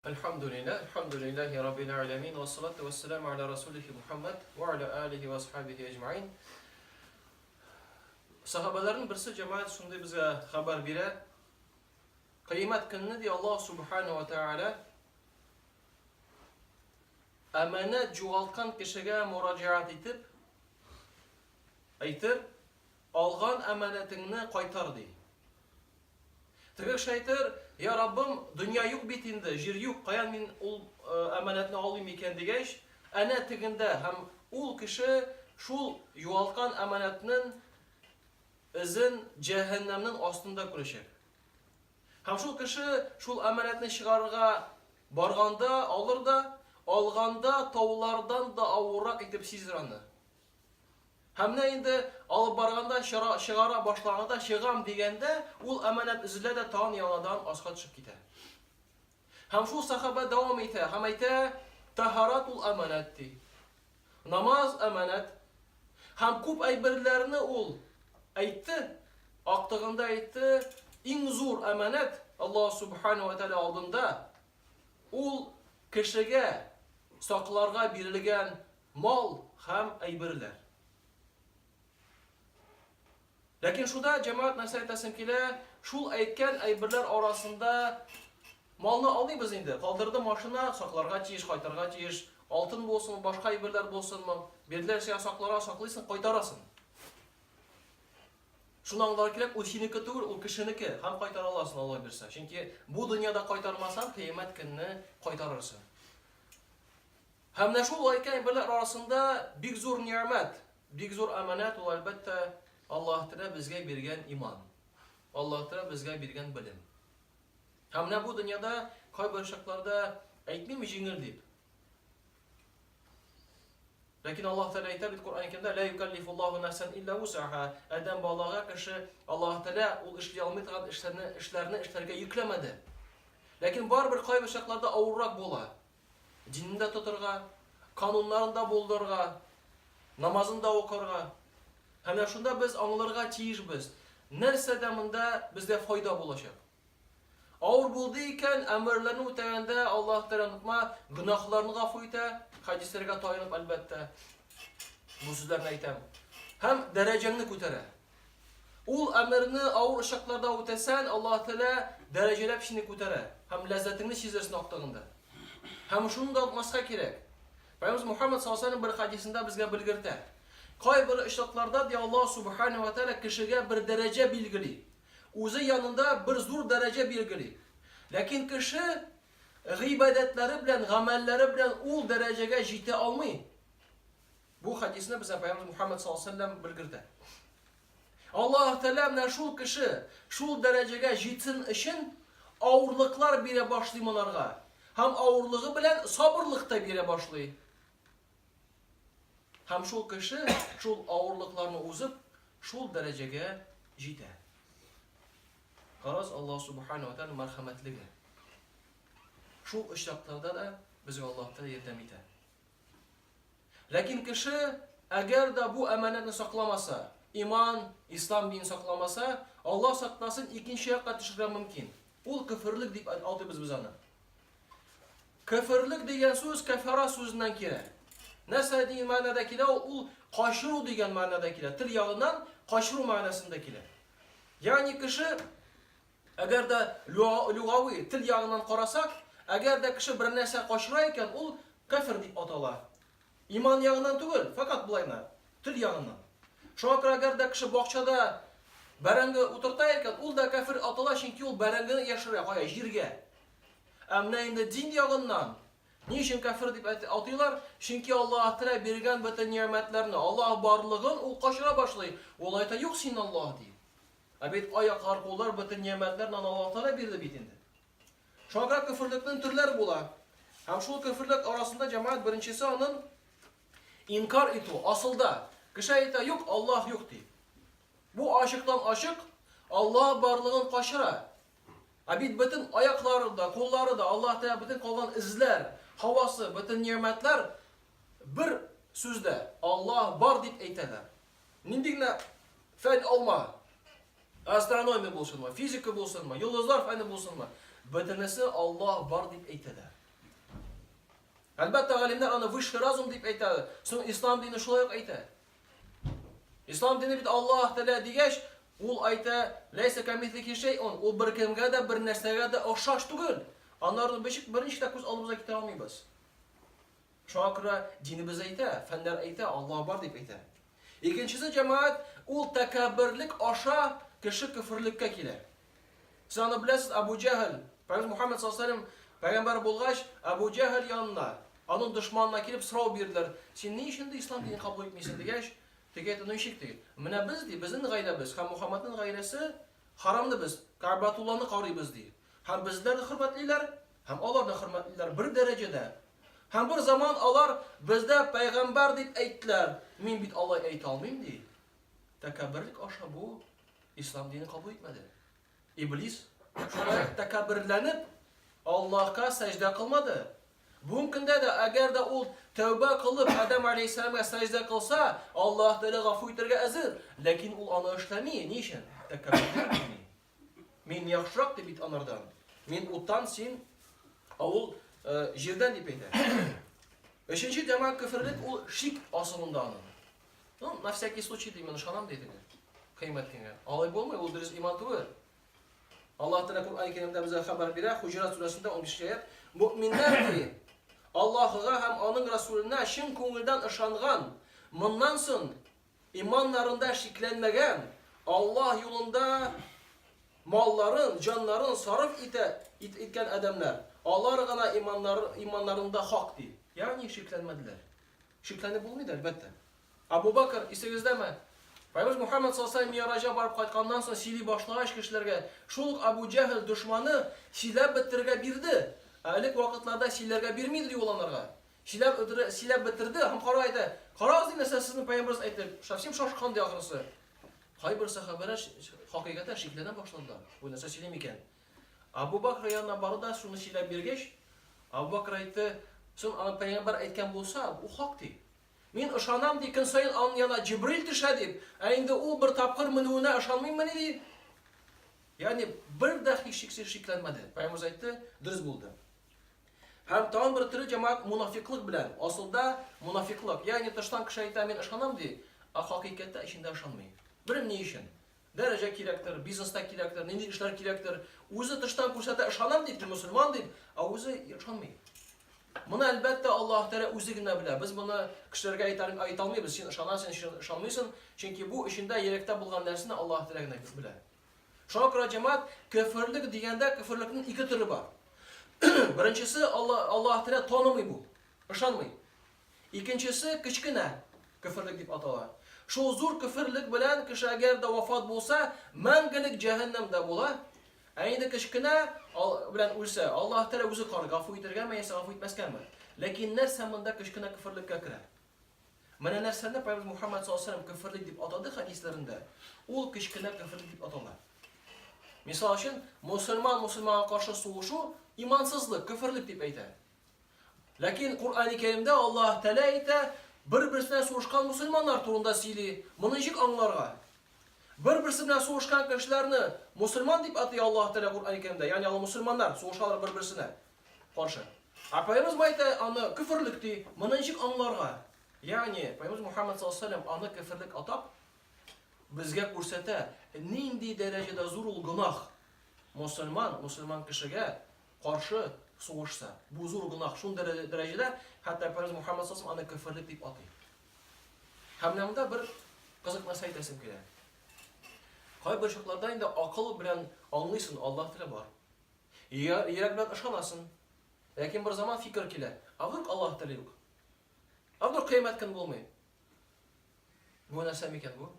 Әлхәмдүлилләһ, әлхәмдүлилләһи раббил галәмин, вассалату вассаламу аля расулихи Мухаммад ва аля алихи ва асхабихи әҗмәин. Сахабаларның берсе җәмәгать шундый безгә хәбәр бирә. Кыямәт көнне ди Аллаһ субхана ва тааля әманәт югалткан кешегә мураҗаат итеп әйтер, алган әманәтеңне кайтар ди. Теге кеше әйтер, Я Раббым, дөнья юк бит инде, җир юк, каян мин ул әманәтне алыйм икән дигәч, әнә тегендә һәм ул кеше шул югалткан әманәтнең эзен җәһәннәмнең астында күрәчәк. Һәм шул кеше шул әманәтне чыгарырга барганда алыр да, алганда таулардан да авыррак итеп сизер аны. Һәм менә инде алып барганда, чара, чыгара башлаганда, чыгам дигәндә, ул әманәт өзелә дә тагын яңадан аска төшеп китә. Һәм шул сахаба дәвам итә һәм әйтә, таһарат ул әманәт ди. Намаз әманәт. Һәм күп әйберләрне ул әйтте, актыгында әйтте, иң зур әманәт Аллаһ субхану ва тааля алдында ул кешегә сакларга бирелгән Мал һәм әйберләр. Ләкин шунда, җәмәгать, нәрсә әйтәсем килә, шул әйткән әйберләр арасында малны алмыйбыз инде. Калдырды машина, сакларга тиеш, кайтарга тиеш. Алтын булсынмы, башка әйберләр булсынмы, бирделәр сиңа сакларга, саклыйсың, кайтарасың. Шуны аңларга кирәк, ул синеке түгел, ул кешенеке һәм кайтара аласың, Алла бирсә. Чөнки бу дөньяда кайтармасаң, кыямәт көнне кайтарырсың. Һәм менә шул әйткән әйберләр арасында бик зур нигъмәт, бик зур аманәт ул, әлбәттә, Аллаһ Тәгалә безгә биргән иман. Аллаһ Тәгалә безгә биргән белем. Һәм менә бу дөньяда кайбер чакларда әйтмим җиңел дип. Ләкин Аллаһ Тәгалә әйтә бит Коръән Кәримдә, "Ла юкаллифуллаһу нафсан илля вусаха". Адәм балага кеше Аллаһ Тәгалә ул эшли алмый торган эшләрне, эшләрне эшләргә йөкләмәде. Ләкин барыбер кайбер чакларда авыррак була. Динен дә тотырга, кануннарын да булдырырга, намазын да укырга. Һәм менә шунда без аңларга тиешбез, нәрсәдә монда безгә файда булачак. Авыр булды икән, әмерләрне үтәгәндә Аллаһ Тәгалә онытма, гөнаһларны гафу итә, хәдисләргә таянып, әлбәттә. Бу сүзләрне әйтәм. Һәм дәрәҗәңне күтәрә. Ул әмерне авыр чакларда үтәсән, Аллаһ Тәгалә дәрәҗәләп сине күтәрә һәм ләззәтеңне сизерсең актыгында. Һәм шуны да онытмаска кирәк. Пәйгамбәребез Мухаммад саллаллаһу алейһи бер хадисендә безгә белгертә. Кайбер очракларда ди Аллаһ субхана ва тәгалә кешегә бер дәрәҗә билгели. Үзе янында бер зур дәрәҗә билгели. Ләкин кеше гыйбадәтләре белән, гамәлләре белән ул дәрәҗәгә җитә алмый. Бу хадисны безгә Пәйгамбәребез Мухаммад саллаллаһу алейһи вәсәлләм белгертә. Аллаһ Тәгалә менә шул кеше шул дәрәҗәгә җитсен өчен авырлыклар бирә башлый монарга. Һәм авырлыгы белән сабырлык та бирә башлый. Һәм шул кеше шул авырлыкларны узып, шул дәрәҗәгә җитә. Караз Аллаһ субхану ва тааля мәрхәмәтлеге. Шул очракларда да безгә Аллаһ Тәгалә ярдәм итә. Ләкин кеше, әгәр дә бу әманәтне сакламаса, иман, ислам динен сакламаса, Аллаһ сакласын, икенче якка төшергә мөмкин. Ул көферлек дип атыйбыз без аны. Көферлек дигән сүз кәфара сүзеннән килә. Нәрсә дигән мәгънәдә килә ул? Ул качыру дигән мәгънәдә килә. Тел ягыннан качыру мәгънәсендә килә. Ягъни кеше Әгәр дә люгави тел ягыннан карасак, әгәр дә кеше бер нәрсә качыра икән, ул кәфер дип атала. Иман ягыннан түгел, фәкать болай гына, тел ягыннан. Шуңа күрә әгәр дә кеше бакчада бәрәңге утырта икән, ул да кәфер атала, чөнки ул бәрәңгене яшерә, кая, җиргә. Ә менә инде дин ягыннан, ни өчен кәфер дип атыйлар? Чөнки Аллаһ Тәгалә биргән бөтен нигъмәтләрне, Аллаһ барлыгын ул качыра башлый. Ул әйтә, юк син Аллаһ ди. Ә бит аяклар, куллар, бөтен нигъмәтләрне аны Аллаһ Тәгалә бирде бит инде. Шуңа күрә көферлекнең төрләре була. Һәм шул көферлек арасында җәмәгать беренчесе аның инкар итү, асылда кеше әйтә, юк, Аллаһ юк ди. Бу ачыктан ачык Аллаһ барлыгын качыра. Ә бит бөтен аяклары да, куллары да, Аллаһ Тәгалә бөтен калган эзләр, һавасы, бөтен нигъмәтләр бер сүздә Аллаһ бар дип әйтәләр. Нинди генә фән алма, астрономия булсынмы, физика булсынмы, йолдызлар фәне булсынмы, Бөтенесе Аллаһ бар дип әйтәләр. Әлбәттә, галимнәр аны высший разум дип әйтә. Соң ислам дине шулай ук әйтә. Ислам дине бит Аллаһ Тәгалә дигәч, ул әйтә, ләйсә камислихи шәй'ун, ул беркемгә дә, бер нәрсәгә дә охшаш түгел. Аннары берничек тә күз алдыбызга китерә алмыйбыз. Шуңа күрә динебез әйтә, фәннәр әйтә, Аллаһ бар дип әйтә. Икенчесе җәмәгать, ул тәкәбберлек аша кеше көферлеккә килә. Сез аны беләсез, Абу Җәһел, Пәйгамбер Мухаммед саллаллаһу алейһи ва пәйгамбәр булгач, Абу Җәһел янына, аның дошманына килеп сорау бирделәр. Син ни өчен ди ислам динен кабул итмисең дигәч, теге әйтте, ну ничек ди? Менә без ди, безнең гаиләбез һәм Мухаммадның гаиләсе харамны без Кәгъбәтулланы карыйбыз ди. Һәм безләрне хөрмәтлиләр, һәм аларны хөрмәтлиләр бер дәрәҗәдә. Һәм бер заман алар бездә пәйгамбәр дип әйттеләр. Мин бит алай әйтә алмыйм ди. Тәкәбберлек аша бу ислам динен кабул итмәде. Иблис шулай тәкәбберләнеп Аллаһка сәҗдә кылмады. Бүгенге көндә дә әгәр дә ул тәүбә кылып Адәм алейһиссәламгә сәҗдә кылса, Аллаһ Тәгалә гафу итәргә әзер. Ләкин ул аны эшләми. Ни өчен? Тәкәбберлек дини. Мин яхшырак дип бит анардан. Мин уттан, син авыл э, җирдән дип әйтә. Өченче тема көферлек ул шик асылында аның. Ну, на всякий случай ди, мин ышанам ди теге. Кыйммәт көнгә. Алай булмый, ул дөрес иман түгел. Аллаһ Тәгалә Коръән Кәримдә безгә хәбәр бирә, Хуҗурат сүрәсендә 15 аять. Мөэминнәр ди, Аллаһыга һәм аның Расуленә чын күңелдән ышанган, моннан соң иманнарында шикләнмәгән, Аллаһ юлында малларын, җаннарын сарыф итә, ит, иткән адәмнәр, алар гына иманнар, иманнарында хак ди. Ягъни шикләнмәделәр. Шикләнеп булмый да, әлбәттә. Абу Бакр, исегездәме? Пәйгамбер Мухаммад саллаллаһу алейһи Мираҗа барып кайтканнан соң сөйли башлагач кешеләргә, шул ук Абу Җәһел дошманы сөйләп бетерергә бирде. Ә элек вакытларда сөйләргә бирми иде ул анарга. Сөйләп бетерде, сөйләп бетерде һәм кара әйтә, карагыз ди нәрсә сезнең пәйгамбәрегез әйтте. Совсем шашкан ди ахрысы. Кайбер сәхабәләр хакыйкатән шикләнә башладылар. Бу нәрсә сөйли микән? Абу Бакр янына барды да шуны сөйләп биргәч, Абу Бакр әйтте, соң аны пәйгамбәр әйткән булса, бу хак ди. Мин ышанам ди, көн саен аның янына Җибрил төшә дип, ә инде ул бер тапкыр менүенә ышанмыйммыни ди. Ягъни бер дә һичшиксез шикләнмәде. Пәйгамбәребез әйтте, дөрес булды. Һәм тагын бер төре җәмәгать мунафиклык белән. Асылда мунафиклык, ягъни тыштан кеше әйтә, мин ышанам ди, ә хакыйкатьтә эчендә ышанмый. Белмим ни өчен. Дәрәҗә кирәктер, бизнеста кирәктер, нинди эшләр кирәктер. Үзе тыштан күрсәтә, ышанам дип, мөселман дип, ә үзе ышанмый. Моны әлбәттә Аллаһ Тәгалә үзе генә белә. Без моны кешеләргә әйтә, әйтә алмыйбыз. Син ышанасың, син ышанмыйсың, чөнки бу эчендә йөрәктә булган нәрсәне Аллаһ Тәгалә генә белә. Шуңа күрә җәмәгать, көферлек дигәндә көферлекнең ике төре бар. Беренчесе Алла Аллаһ Тәгалә танымый бу, ышанмый. Икенчесе кечкенә көферлек дип атала. Шул зур көферлек белән кеше әгәр дә вафат булса, мәңгелек җәһәннәмдә була. Ә инде кечкенә белән үлсә, Аллаһ Тәгалә үзе карый, гафу итәргәме яисә гафу итмәскәме. Ләкин нәрсә монда кечкенә көферлеккә керә? Менә нәрсәне Пәйгамбер Мухаммад саллаллаһу алейһи ва сәлләм көферлек дип атады хәдисләрендә, ул кечкенә көферлек дип атала. Мисал өчен, мусульман мусульманга каршы сугышу имансызлык, көферлек дип әйтә. Ләкин Коръәни Кәримдә Аллаһ Тәгалә әйтә, бер-берсенә сугышкан мусульманнар турында сөйли. Моны ничек аңларга? Бер-берсе белән сугышкан кешеләрне мусульман дип атый Аллаһ Тәгалә Коръәни Кәримдә. Ягъни алар мусульманнар, сугышалар бер-берсенә каршы. Ә Пәйгамбәребез әйтә, аны көферлек ди. Моны ничек аңларга? Ягъни, Пәйгамбәребез Мухаммад саллаллаһу алейһи ва сәлләм аны көферлек атап, безгә күрсәтә, нинди дәрәҗәдә зур ул гөнаһ. Мусульман, мусульман кешегә каршы сугышса, бу зур гөнаһ, шундый дәрәҗәдә, хәтта Пәйгамбәребез Мухаммад саллаллаһу алейһи ва сәлләм аны көферлек дип атый. Һәм менә монда бер кызык нәрсә әйтәсем килә. Кайбер чакларда инде акыл белән аңлыйсың, Аллаһ теле бар. Йөрәк белән ышанасың. Ләкин бер заман фикер килә. А вдруг Аллаһ теле юк? А вдруг кыямәт көн булмый? Бу нәрсә микән бу?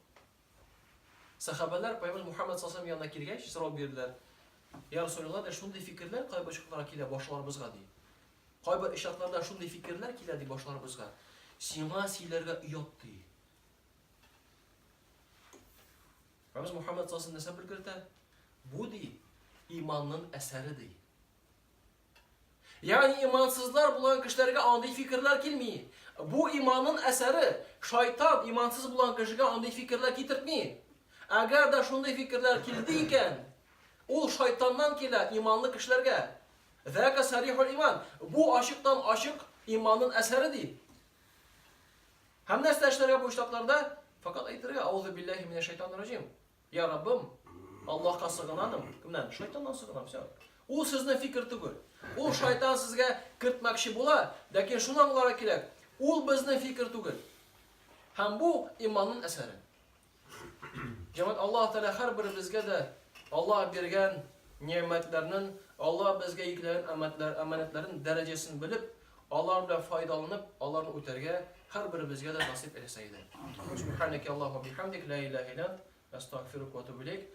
Сахабәләр Пәйгамбер Мухаммад саллаллаху янына килгәч, сорау бирделәр. Я Расулуллаһ, да шундый фикерләр кайбер чакларга килә башларыбызга ди. Кайбер очракларда шундый фикерләр килә ди башларыбызга. Сиңа сөйләргә оят ди. Пәйгамбер Мухаммад саллаллаху нәрсә белгертә? Бу ди иманның әсәре ди. Ягъни имансызлар булган кешеләргә андый фикерләр килми. Бу иманның әсәре. Шайтан имансыз булган кешегә андый фикерләр китертми. Әгәр дә шундый фикерләр килде икән, Ул шайтаннан килә иманлы кешеләргә. Зәка сарихул иман. Бу ачыктан ачык иманның әсәре ди. Һәм нәрсә эшләргә бу очракларда? Факат әйтергә, аузу билләһи минәш шайтанир раҗим. Я Раббым, Аллаһка сыгынаным. Кемнән? Шайтаннан сыгынам, все. Ул сезнең фикер түгел. Ул шайтан сезгә кертмәкче була, ләкин шуны аңларга кирәк, ул безнең фикер түгел. Һәм бу иманның әсәре. Җәмәгать, Аллаһ Тәгалә һәрберебезгә дә Аллаһ биргән нигъмәтләрнең, Аллаһ безгә йөкләгән әмәтләр, әманәтләрнең дәрәҗәсен белеп, алар белән файдаланып, аларны үтәргә һәрберебезгә дә насыйп әйләсә иде. Субханaka Аллаһу бихамдик, ла илаһа илля ант, астагфирука ва атубу илейк.